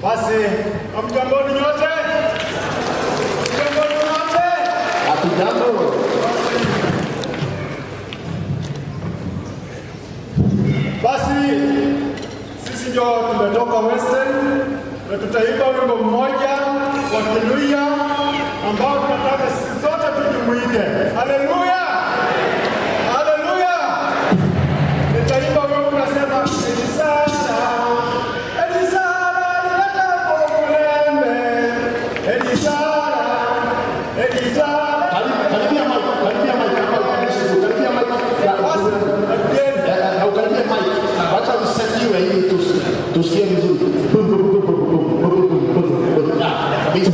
Basi, hamjamboni nyote? Hamjamboni nyote? Hatujambo. Basi sisi ndio tumetoka Western na tutaimba wimbo mmoja wa Kiluhya ambao tunataka sisi zote tujumuike. Haleluya! Haleluya! Nitaimba wimbo unasema Elisara, Elisara alileta mulembe. Elisara, Elisara. Karibia mic, karibia mic hapa, karibia mic. Basi, karibia. Na ukaribie mic. Wacha usetiwe ili tusikie vizuri. Bum, bum, bum, bum, bum, bum, bum, bum, bum. Ah, kabisa.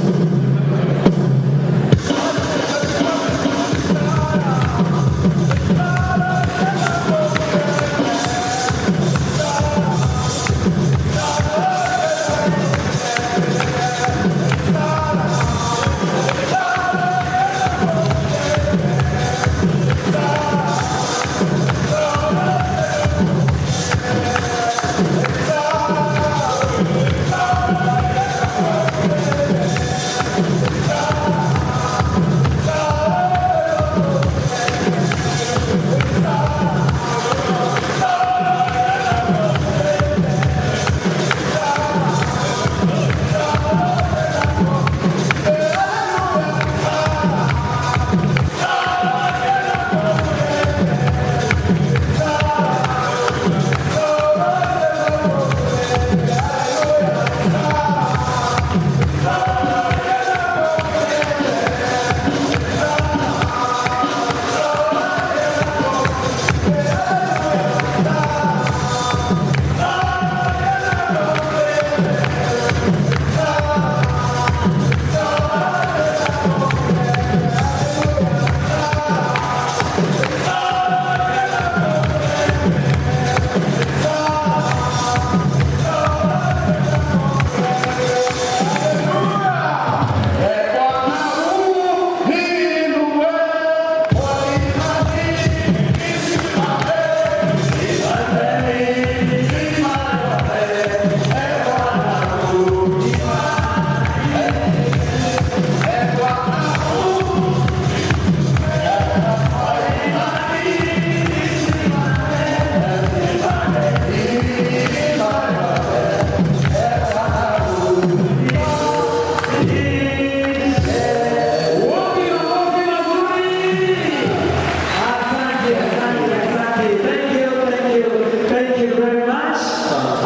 Wapi makofi mazuri? Asante, asante, asante. Thank you, thank you, thank you very much.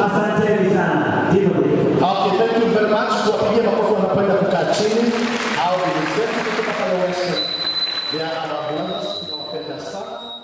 Asanteni sana. Timothy. Okay, thank you very much. Tuwapigie makofi wanapoenda kukaa chini. Hao ni wenzetu kutoka pale Western. They are our brothers. Tunawapenda sana.